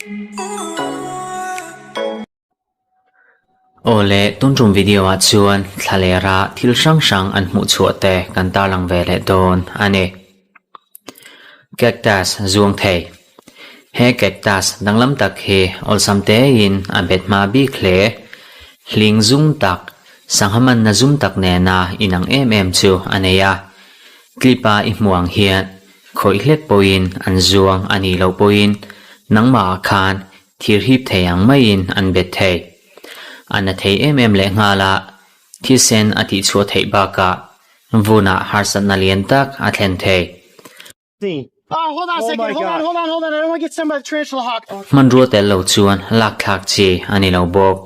Aw le, tun tum video ah chuan thlalera thil hrang hrang an hmuh chhuah te kan tarlang ve leh dawn a ni. Cactus zuang thei. He cactus danglam tak hi awlsam tein a bet hma bik hle. Hling zum tak, sangha manna zum tak nena inang em em chu a nei a. Clip a i hmuh ang hian khawih hlek pawhin an zuang a nih loh pawhin nangmahah khan Thir hip thei ang maiin an bet thei. A na thei em em lehnghal a, thisen a tihchhuah theih bakah vunah harsatna lian tak a thlen thei. Hmanrua tel lo chuan lak thlak chi a ni lo bawk.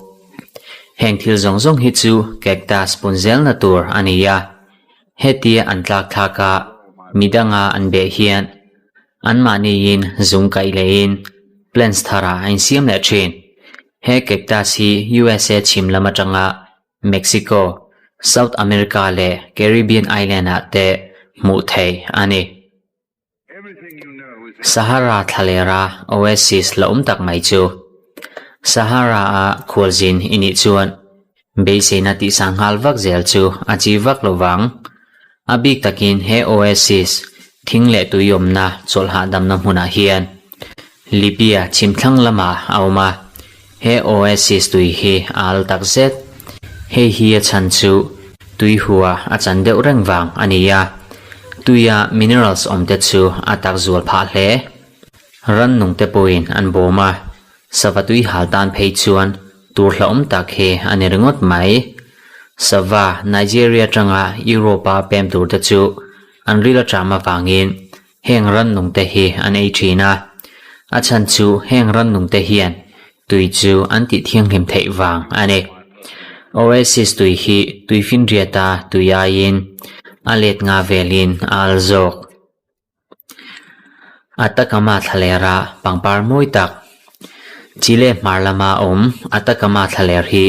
Heng thil zawng zawng hi chu cactus pun zelna tur a ni a, hetia an tlak thlak a, midanga an beh hian Anmahniin zung kaih lehin plants tharah a insiam leh thin. He cactus hi USA chhim lam atanga Mexico, South America leh Caribbean Island-ah te hmuh theih a ni. Sahara thlalera oasis la awm tak mai chu Sahara-a khualzin i nih chuan Beiseina tihsang nghal vak zel chu a chi vak lo vang. A bik takin he oasis, thing leh tui awmna chawlh hahdamna hmunah hian Libya chhimthlang lamah a awm a, he oasis tui hi a al tak zet. Hei hi a chhan chu tui hua a chan deuh reng vang a ni a, tuia minerals awmte chu a tak zual phah hle. Rannungte pawhin an bawm a, Sava tui hal tan phei chuan tur hlauhawm tak hi a ni ringawt mai. Sava Nigeria atanga Europe-a pem tur te chu an ril aṭam avangin heng rannung te hi an ei ṭhin a. A chhan chu heng rannung te hian tui chu an tih thianghlim theih vang a ni. Oasis tui hi tuifinriata tui aiin a let nga velin a al zawk. Atacama thlaler a pangpar mawi tak Chile hmar lama awm Atacama thlaler hi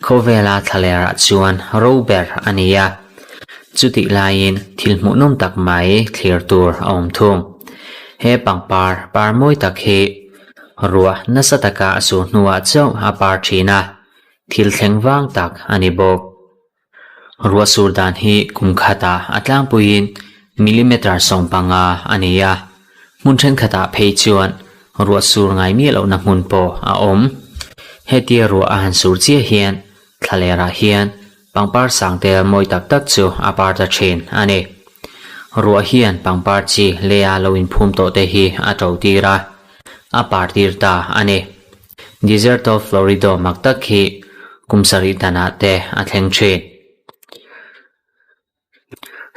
khawvela thlaler ah chuan ro ber a ni a, chutih laiin thil hmuhnawm tak mai thlir tur a awm thung. He pangpar par mawi tak hi ruah nasa taka a sur hnuah chauh a par thin a, thil thleng vang tak a ni bawk. Ruah sur dan hi kum khatah a tlangpuiin millimeter 15 a ni a, hmun thenkhatah phei chuan ruah sur ngai miah lohna hmun pawh a awm. Hetia ruah a han sur chiah hian thlalerah hian pangpar sang tel mawi tak tak chu a par ta thin a ni. Ruah hian pangpar chi leia lo inphum tawh te hi a to tir a, a par tir ta a ni. Deserto Florido mak tak hi kum sarih danah te a thleng thin.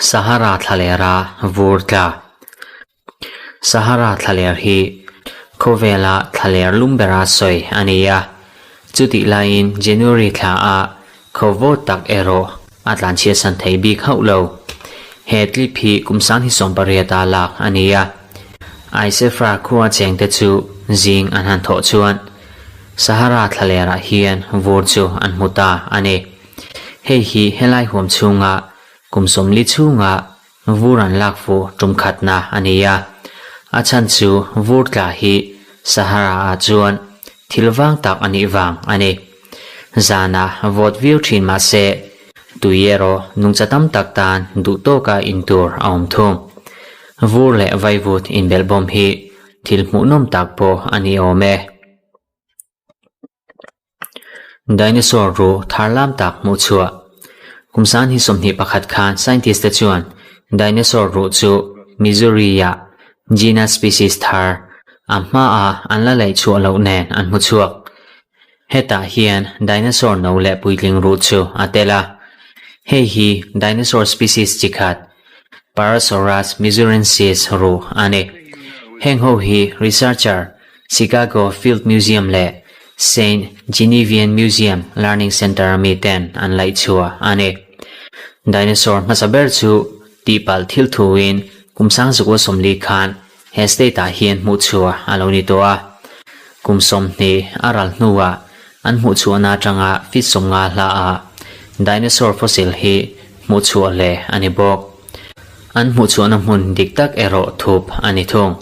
Sahara thlalera vur tla. Sahara thlaler hi khawvela thlaler lum bera sawi a ni a, chutih laiin January thla ah khaw vawt tak erawh a tlanchhiatsan thei bik hauh lo. He tlip hi kum 2018 a lak a ni a. Aisefra khua chengte chu zing an han thawh chuan Sahara thlalerah hian vur chu an hmu ta a ni. Hei hi helai huam chhunga kum 40 chhunga vur an lak fuh tum khatna a ni a. A chhan chu vur tla hi Sahara-ah chuan thil vang tak a nih vang a ni. Zanah vawt viau thin mah se, tui erawh nungcha tam tak tan duh tawka in tur a awm thung. Vur leh vaivut inbelhbawm hi thil hmuhnawm tak pawh a ni awm e. Dinosaur ruh thar lam tak hmuh chhuah. Kum 2021 khan scientist te chuan dinosaur ruh chu Missouri-ah genus species thar a hmaah an la laih chhuah loh nen an hmu chhuak. Hetah hian dinosaur no leh puitling ruh chu a tel a. Hei hi dinosaur species chi khat Parasaurus missouriensis ruh a ni. Heng ho hi researcher Chicago Field Museum leh Saint Genevieve Museum Learning Center a mi ten an laih chhuah a ni. Dinosaur hmasa ber chu tihpalh thil thuin kum 1940 khan He state ah hian hmuhchhuah a lo ni tawh a, kum 20 a ral hnuah an hmuhchhuahna atanga feet 50 hla ah dinosaur fossil hi hmuhchhuah leh a ni bawk. An hmuhchhuahna hmun dik tak erawh thup a ni thung.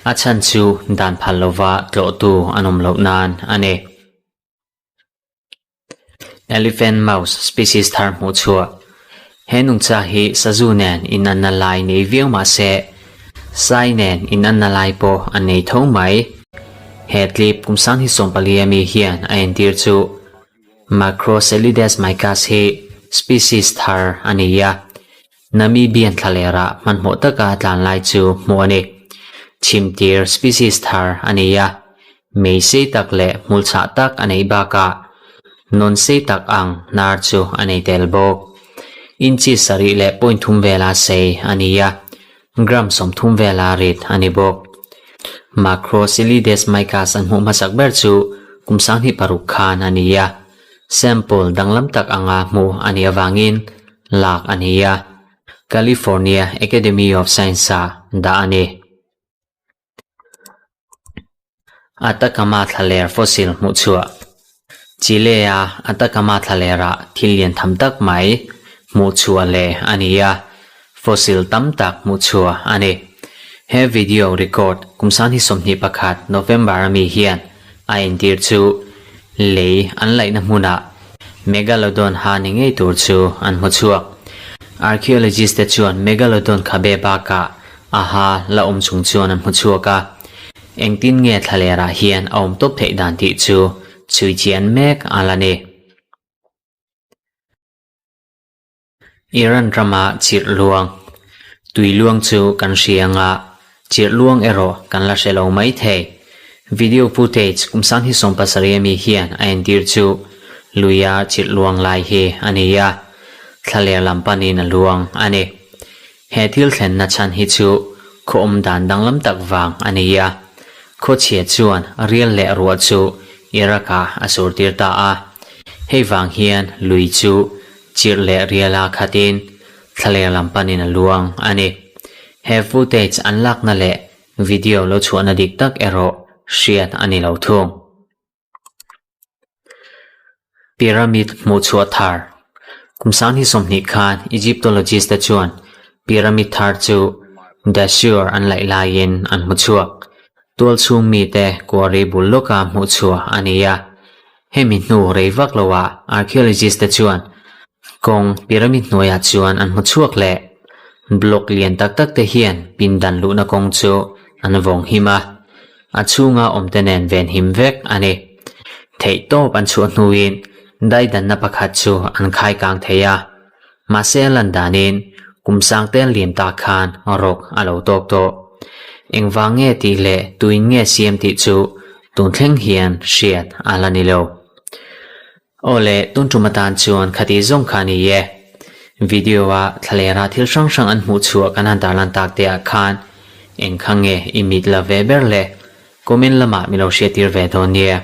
A chhan chu dan phal lova tlawhtu an awm loh nan a ni. Elephant mouse species thar hmuh chhuah. He nungcha hi sazu nen inanna lai nei viau mah se, sai nen inanna lai pawh a nei tho mai. He tlip kum sang hi 14 ami hian a entir chu Macroscelides micas hi species thar a ni a, Namibian thlalerah hmanhmawh taka tlan lai chu hmuh a ni. Chhimtir species thar a ni a, mei sei tak leh hmul chhah tak a neih bakah nawn sei tak ang hnar chu a nei tel bawk. Inchi sarih leh point thum vela sei a ni a, gram 30 vela rit a ni bawk. Macroscelides micas an hmuh hmasak ber chu kum 26 khan a ni a. Sample danglam tak anga hmuh a nih avangin lak a ni a, California Academy of Science-ah dah a ni. Atacama thlaler fossil hmuh chhuah. Chile-a Atacama thlalerah thil lian tham tak mai hmuh chhuah leh a ni a, fossil tam tak hmuh chhuah a ni. He video record kum 2021 November ami hian a entir chu lei an laihna hmunah Megalodon ha ni ngei tur chu an hmu chhuak. Archaeologist te chuan Megalodon khabe bakah a ha la awm chung chuan an hmu chhuak a, engtin nge thlalerah hian a awm tawp theih dan tih chu chhui chian mek a la ni. Iran rama chirh luang, tui luang chu kan hria anga chirh luang erawh kan la hre lo mai thei. Video footage kum 2070 ami hian a entir chu luia chirh luang lai hi a ni a, thlaler lam panin a luang a ni. He thil thlenna chhan hi chu khaw awm dan danglam tak vang a ni a, khawchhia chuan rial leh ruah chu Iraq-ah a surtir ta a. Hei vang hian lui chu chirh leh riala khatin thlaler lam panin a luang a ni. He footage an lakna leh video lo chhuahna dik tak erawh hriat a ni lo thung. Pyramid hmuh chhuah thar. Kum 2020 khan Egyptologist te chuan pyramid thar chu Dahshur an laih laiin an hmu chhuak. Tual chhung mite quarry bul lawka hmuh chhuah a ni a. Hemi hnu rei vak loah archaeologist te chuan kawng pyramid hnuaiah chuan an hmu chhuak leh. Block lian tak tak te hian pindan luhna kawng chu an vawng him a. A chhunga awmte nen venhim vek a ni. Theihtawp an chhuah hnuin daidanna pakhat chu an khai kang thei a. Mahse a lan danin kum sangte an liam tak khan rawk a lo tawk tawh. Engvang nge tih leh tuin nge siam tih chu tun thleng hian hriat a la ni lo. Aw le, tun tum atan chuan khati zawng kha a ni e. Video a thlalera thil hrang hrang an hmuh chhuah kan han tarlan tak te ah khan eng kha nge i mit la ve ber le? Comment lamah mi lo hriattir ve dawn nia.